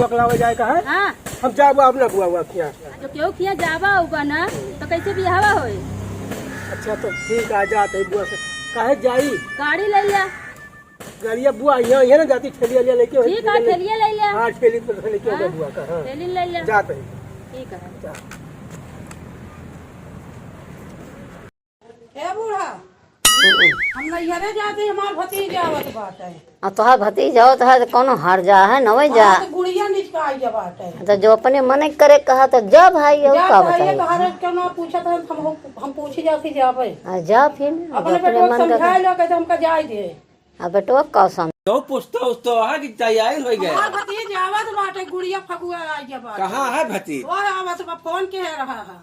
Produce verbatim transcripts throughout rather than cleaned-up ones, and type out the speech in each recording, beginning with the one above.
पकड़ावे जाए का है? हाँ। हम जाबो अपना बुआ, बुआ किया। तो केहू किया जाबा होगा ना, तो कैसे बियाहवा होई? अच्छा, तो ठीक है, जात है बुआ से। काहे जाई? गाड़ी ले लिया। गाड़िया बुआ, यहाँ, यहाँ ना जाती, ठेलिया लिया लेके, ठीक है, ठेलिया ले लिया। हाँ, ठेली पर से लेके आवे बुआ का, हाँ। ठेली ले लिया। जात है। ठीक है। जा। ए बूढ़ा, हम नैहरे जाते, हमार भतीजा आवत बाटे। आ, तोहार भतीजा आवत है, तो कौनो हर जा है, नवे जा। हाँ, तो गुड़िया निचका आई जा बाटे। तो जो अपने मन करे कहा, तो जा भाई, और जा का भाई, बताई? घरे क्यों ना पूछत है, हम, हम पूछी जाती जाबे। आ, जा फिर, अपने जो अपने बेटवा मन करे। समझाए लो, कहते हमका जाए दे। आ, बेटवा का समझ। तो पूछतो, उछतो है कि तैयार हो गए? हमार भतीजा आवत बाटे, गुड़िया फगुआ आई जा बाटे। कहाँ है भतीज? वो आवत बा, फोन के रहा है।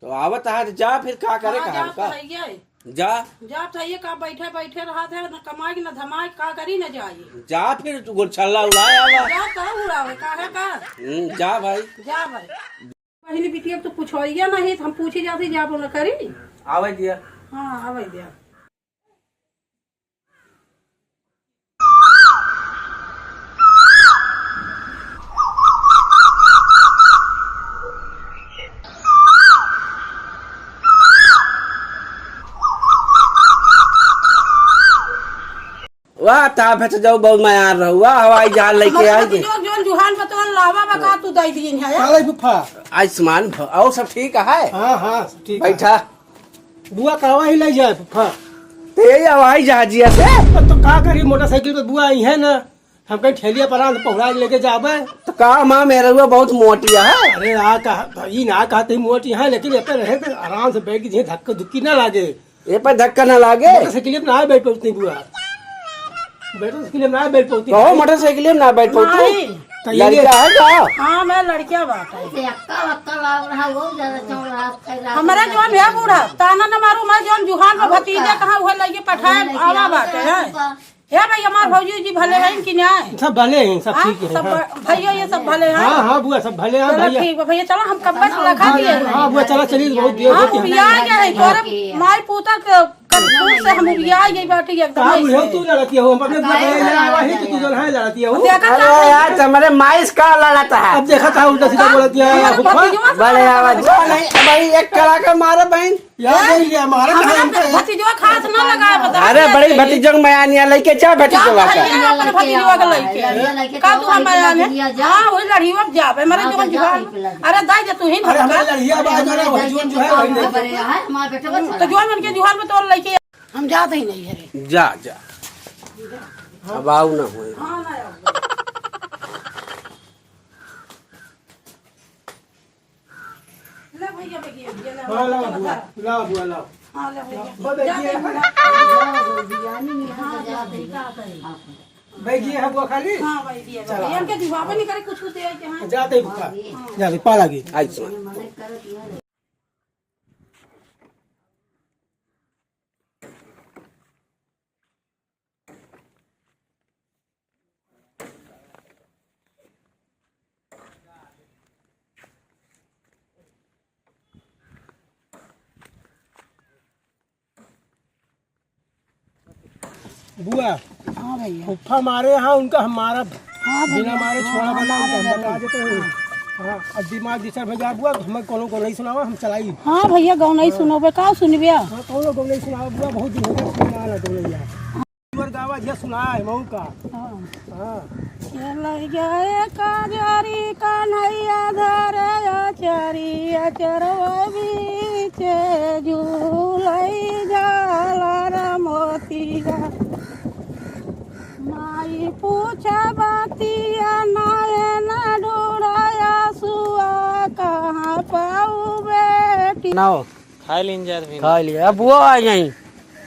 तो आवत है तो जा फिर, का करे हाँ, कहा जात हमका? है ये। जा। जात है ये, का बैठे बैठे रहत है, न कमाई न धमाई, का करी न जाई। जा फिर तू गोलछल्ला उड़ाए आवा। जा का उड़ावे, का है का? हम्म, जा भाई। जा भाई। पहली बिटिया तो पूछोइया नहीं, हम पूछी जाती, जाबो न करी। आवे दिया। हाँ, आवे दिया। वाह, ता भेज जाओ, बहुत मयार रहो। वाह, हवाई जहाज लेके हमारे आए थे। जो, जो जुहान बतौल लावा बा, का तू दे दिए हैं, यार? काले फूफा। आयुष्मान भ-, और सब ठीक है? हाँ, हाँ, सब ठीक है। बैठा। बुआ कहवा ही ले जाए, फूफा? ते यही हवाई जहाजिया से। तो का करी, मोटरसाइकिल पे बुआ आई है ना, हम कहीं ठेलिया पर आन पहुँचा लेके जाबे। तो का माँ मेहरुआ बहुत मोटी है? अरे आ कहा, ई ना कहा ते मोटी है, लेकिन ये पे रहे तो आराम से बैठ के, धक्का धुक्की ना लागे। ये पे धक्का ना लागे? मोटरसाइकिल में ना बैठ पहुँचती बुआ। बैठो, साइकिल में ना बैठ पौती कहो, है। मोटरसाइकिल में ना बैठ पौती? नहीं। तो ये लड़का है का? हाँ, मैं लड़किया बात है। ऐसे अक्का वक्का लाग रहा, वो ज्यादा चौड़ रहा, खाई रहा, हमारे खाई जोन रहा। है बूढ़ा, ताना न मारू, मैं जोन जुहान में और भतीजा का? कहाँ हुआ लइके पठाए और आवा बात है। उनका। हे भाई, हमार भौजी जी भले हैं कि नहीं? सब भले हैं, सब हाँ, ठीक है, सब हाँ। ब-, भैया ये सब भले हैं? हाँ, हाँ, बुआ, सब भले हैं, चलो भैया। ठीक बा, भैया, चलो, हम कब से हाँ, लगा हाँ, दिए हैं। हाँ, बुआ, चलो, चलिए, बहुत देर हाँ, हो गया। उबिया गया है, तोरे माई पूता के करतूत से हम उबिया गई बाटी एकदम का ऐसे। बुढ़ऊ तू लड़ती हो? हम अपने बुआ के यहाँ आवा ही तो तू जो है लड़ती हो। देखा अरे था यार, तुम्हारे माइस का लड़ता है। अब देखा था उल्टा सीधा बोलती है, हमारे फूफा। भतीजवा से बड़े आवाज। नहीं, भाई, एक कड़ा का मारा बहन। यार, नहीं लिया, मारा हम कहाँ लोग इनका? भतीजवा खास ना लगाए, बता अरे, दे बड़ी दे। भतीजों में आनिया लेके जा, भतीजवा का। जा, अपने भतीजवा के लेके। लड़िया लेके का जाओ, तू हम लड़िया आने? लड़िया जा। हाँ, वही लड़िया अब जाबे, हमारे हाँ, जोन तो जा, जुबान। बिल्कुल। अरे, दाई, जे तू ही अरे, हमारे भड़का। लड़िया बा, जो ना, वही जोन जो है, वही तो नहीं। बड़े है, हमारे बेटे बच्चा तो है। जोन उनके जुहान में तोर लेके हम जाते ही नहीं है। जा, जा। अब आओ ना होए। हाँ, ना आओ। ले भैया, भैया, भैया, ले। हाँ, लाओ बुआ, लाओ बुआ, लाओ। हाँ, ले भैया। हाँ, जा, बैठिए। जा, जा। हाँ, जा, जा, जा। बैठिए, हाँ, बुआ खाली। हाँ, बैठिए, चला। भैया, इनके जवाब नहीं करे, कुछ कुछ दे के, हाँ। जाते ही बुआ। हाँ। जाते, पा लागी। आई सुन। बुआ, हाँ भैया। फुफ्फा मारे हैं, उनका हम मारब। हाँ भैया। बिना मारे हाँ, छोड़ा हाँ, बना, मारे हम बता जरूर। देते हैं। हाँ, अब दिमाग जिसर भैया बुआ, हमें कोनो को नहीं सुनावा, हम चलाई। हाँ भैया, गाँव नहीं हाँ। सुनोबे, का सुनबे? हाँ, कोनो को नहीं सुनावा बुआ, बहुत दिन हो गया सुनना वाला तो भैया। और गावा जिया सुना है मऊ का। हाँ। हाँ। खेलै गए काजरी कन्हैया धरे अचरिया चरवा बीचे झूलै झालर मोतिया। माई पूछे बतिया नयन ढूढ़ै असुआ कहाँ पाऊ बेटी। नाओ। खाए लीन जात भी। खा लिया। अब बुआ आ गई।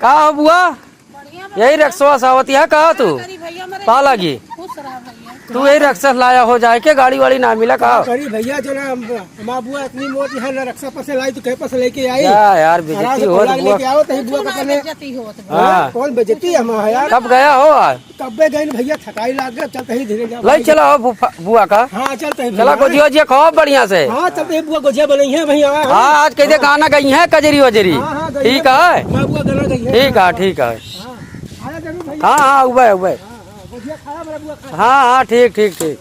का हो बुआ? बढ़िया बा। यही रक्सवा सावती है, कहा तू? का करी भैया, हमारे पा लगी। खुश रहा भैया। तू यही रक्सस लाया हो जाए के, गाड़ी वाड़ी ना मिला का? का करी भैया, जो ना हम, हमार बुआ इतनी मोटी है, ना रक्सा पर से लाई तो कहीं पर से लेके आई। या यार, बेइज्जती आराम से होत पौला बुआ। लेके आओ, तही बुआ का अपने बेइज्जती होत बा। हाँ। कौन बेइज्जती है हमारा यार? कब गया हो आज? कब्बे गइन भैया, थकाई लाग गया, चलते ही धीरे जा ले भाई। चला हो बुफा-, बुआ का। हाँ, चलते ही चला भैया। गोजिया ओजिया खाओ बढ़िया से। हाँ, चलते ही बुआ गोजिया बनई है भैया। हाँ, आज कह दे हाँ। गाना गई है कजरी वजरी। हाँ, हाँ, गई ठीक है। है। हाँ, बुआ गाना गई है। ठीक है, हाँ, ठीक है। हाँ, आया जरूर भैया। हाँ, हाँ, उबे, उबे। हाँ, हाँ, गोजिया खाया मेरा बुआ खाया। हाँ, हाँ, ठीक, ठीक, ठीक।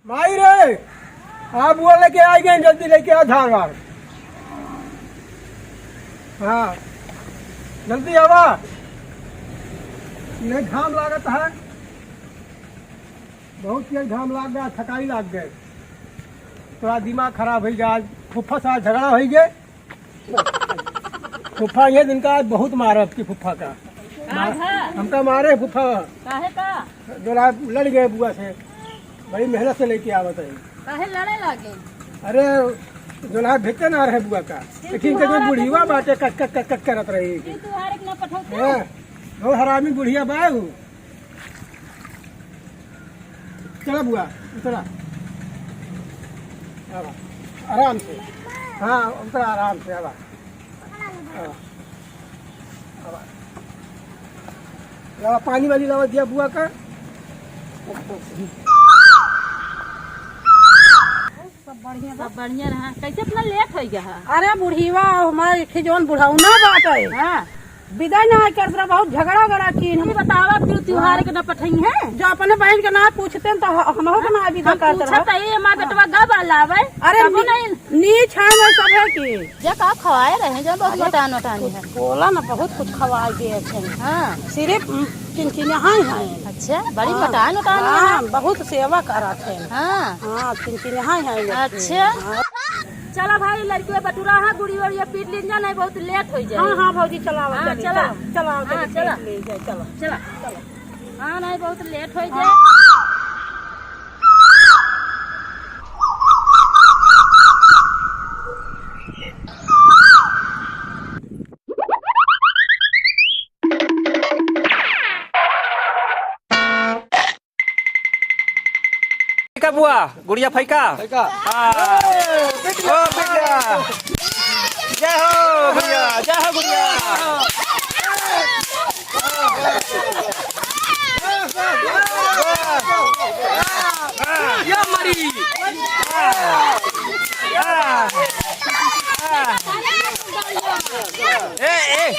माई रे, आप वो लेके आ गए, जल्दी लेके आ धान वान। हाँ, जल्दी आवा। ये घाम लागत है, बहुत तेज घाम लाग गया, थकाई लाग गए, थोड़ा दिमाग खराब हो गया। आज फुफ्फा साथ झगड़ा हो गए। फुफ्फा ये दिन का आज बहुत मारा आपकी फुफ्फा का। का मार-, है? हमका मारे फुफ्फा। काहे का? जो ना लड़ गए बुआ से, बड़ी मेहनत से लेके आवत है। काहे लड़े लागे? अरे, जो ना भेजते ना रहे बुआ का, फिर लेकिन के जो तुम्हारा बुढ़ीवा तो बाटे कक, कक, कक, कक करत रही। फिर तुम्हारे के ना पठौते? हाँ, बहुत हरामी बुढ़िया बा उ। चला बुआ, उतरा। आवा, आराम से। हाँ, उतरा आराम से, आवा। आवा। आवा। लावा, पानी वाली लावा दिया बुआ का। सब बढ़िया बा। सब बढ़िया रहा। कैसे इतना लेट हो गया है? अरे बुढ़ीवा, हमारे एक ही जौन बुढ़ौना बाटे। हाँ। विदा ना करत रहा, बहुत झगड़ा गड़ा कीन हम। बतावा, क्यों त्योहार के ना पठई है? जो अपने बहन के ना पूछते हैं, तो ह-, हमहू के ना विदा हम करत पूछत रहा। है, ये हमार बेटवा गब लावे, अरे तबो नी-, नहीं। नीच है मैं सभे की। जे का खवाए रहे, जो बहुत अरे, मोटान मोटान है। बोला ना, बहुत कुछ खवाए दिए थे। हाँ। सिर्फ, उम, चिनचिनिया है। अच्छा, बड़ी हाँ, मोटान मोटान है। हाँ, बहुत सेवा करत है। हाँ। हाँ, चिनचिनिया है। अच्छा। हाँ। चला भाई, लड़किया बटुरा है, गुड़ी वड़िया पीट लीन जा, नहीं बहुत लेट हो जाए। हाँ, हाँ, भौजी, चला, हाँ, चली, चला। चला, चला, हाँ, चली, चला। पीट ले जाए, चला। चला। चला। हाँ, नहीं बहुत लेट हो जाए। फैका बुआ, गुड़िया फैका। फैका। हाँ। ओ, बिटिया। जय हो भैया, जय हो गुड़िया। या मरी। ए, ए,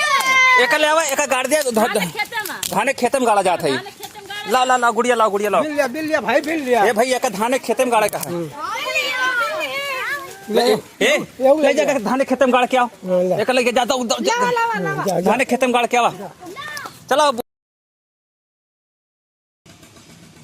एका ले आवा, एका गाड़ दिया, ध-, ध-, धाने खेते में गाड़ा जात है। ला, ला, ला, गुड़िया लाओ, गुड़िया लाओ। बिल लिया, बिल लिया भाई, बिल लिया। ए भाई, एका धाने खेते में गाड़े का है। हम्म। ले, ए, ए, ले ले जा, ले जा। एका धाने खेते में गाड़ के आओ। हाँ, ले। एका लेके जा, जा, जा, जा। लावा, लावा, लावा। जा, जा। धाने खेते में गाड़ के आवा। चला।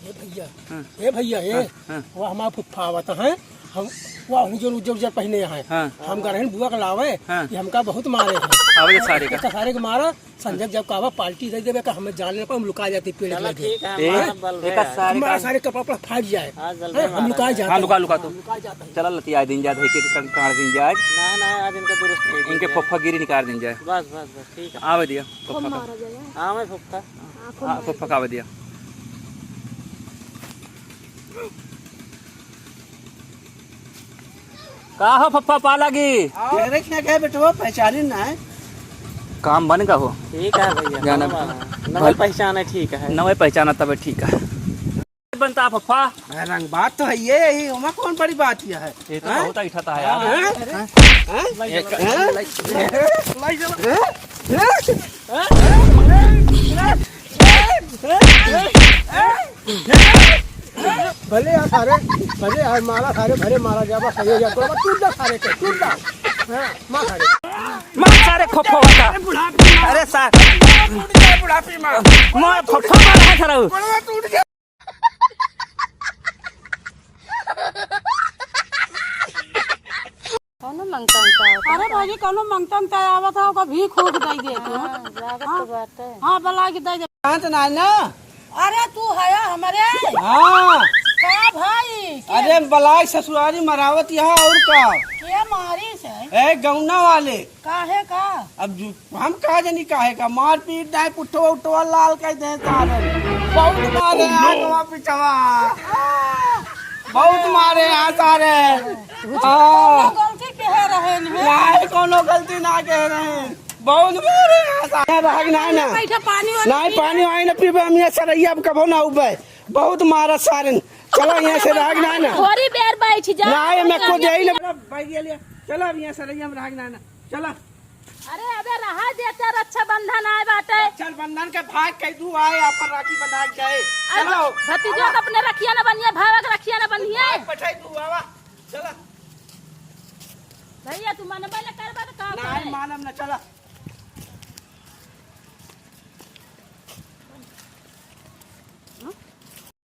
ए भैया, हाँ। ए भैया, ए, हाँ, हाँ। वो हमार फुफ्फा आवत हैं, हम, वो उज्जर, उज्जर, उज्जर पहिने हैं। हाँ। हम गरहन बुआ के लावे, हाँ। कि हमका बहुत मारे हैं। आवे सारे का। सारे के मारा, संजय जब कहवा पार्टी दे देबे, का हमें जान ले, हम लुका जाते पेड़ के चला लगे। ठीक है, ए, हमारा बल एका है। सारे हमारा का सारे कपड़ा, उपड़ा फाट जाए। हाँ, जल्दी हैं, हम मारा लुका जाए। जाते हाँ, लुका, हैं। लुका तो। हम लुका जाते हैं। चला लतिया दिन जाए, धोके के कंकाल दिन जाए। ना, ना, आज इनका दुरुस्त है, इनके फुफ्फागिरी निकाल दिन जाए। बस, बस, बस, ठीक है। आवे दिया, फुफ्फा का। मारा जाए। हाँ, मैं फुफ्फा। हाँ, खूब हाँ, मारा खूब जाए। पकावे दिया। का हो फुफ्फा पालागी? अरे क्या कहे बेटवा, पहचानी ना है। काम बन का हो? ठीक है भैया, जाना काम बना। नवे भल- पहचान है, ठीक है। नवे पहचान है, तबे ठीक है। बनता फुफ्फा। अरे रंग बात तो है ये, ये ओमा कौन बड़ी बात यह है? ये तो हाँ? बहुत ऐठा था यार। हाँ? हाँ? हाँ? एक- हाँ? भले यार सारे, भले यार मारा सारे, भले मारा जाबा, सही हो जाए, तो टूट जा सारे के, टूट जा। हाँ, मार सारे। मार सारे, खोखो होता। अरे सार। बुढ़ापी मार। मार, खोखो मार है सारा। कौनो मंगता उंगता आवत अरे बा। भौजी, कौनो मंगता उंगता आवत है, ओका भीख होख दई दे तू। हाँ, लागत हाँ। तो बाटे। हाँ, बलाई के दई दे। शांत ना है ना? अरे तू हया हमरे? हाँ। का भाई? के अरे बलाई ससुरारी मरावत यहाँ और का? के मारी से? ए गौना वाले। काहे का? अब जो हम का जानी काहे का, मारपीट नाहीं, पुट्ठवा उट्ठवा लाल कर दे सारे। बहुत मारे हैं आगवा पिछवा। बहुत मारे हैं सारे। हाँ। कौनो गलती कहे रहे हैं? नाहीं, कौनो गलती ना कहे रहे हैं। बहुत मारे हैं सारे। भाग ना, ना। बैठा पानी वाला नाहीं, पी। पानी वानी ना पीबे हम यहाँ सरैया, अब कबो ना उबे। बहुत मारा सारे। चलो यहाँ से भाग ना, ना। थोड़ी देर बैठ जा। नाहीं, मैं को दे ही ना। चलो अब यहाँ सरैया में भाग ना, ना। चला। अरे अबे रहा दे, तेरा रक्षाबंधन आए बाटे। रक्षाबंधन के भाग कई दू आए, आपन राखी बंधा के जाए। अरे चलो। भतीजो के अपने रखिया न बनिए, भावा के रखिया न बनिए। भाग बैठाई दू आवा। चला। भैया तू मनबे न करबा तो का नहीं करे? मानम न, चला।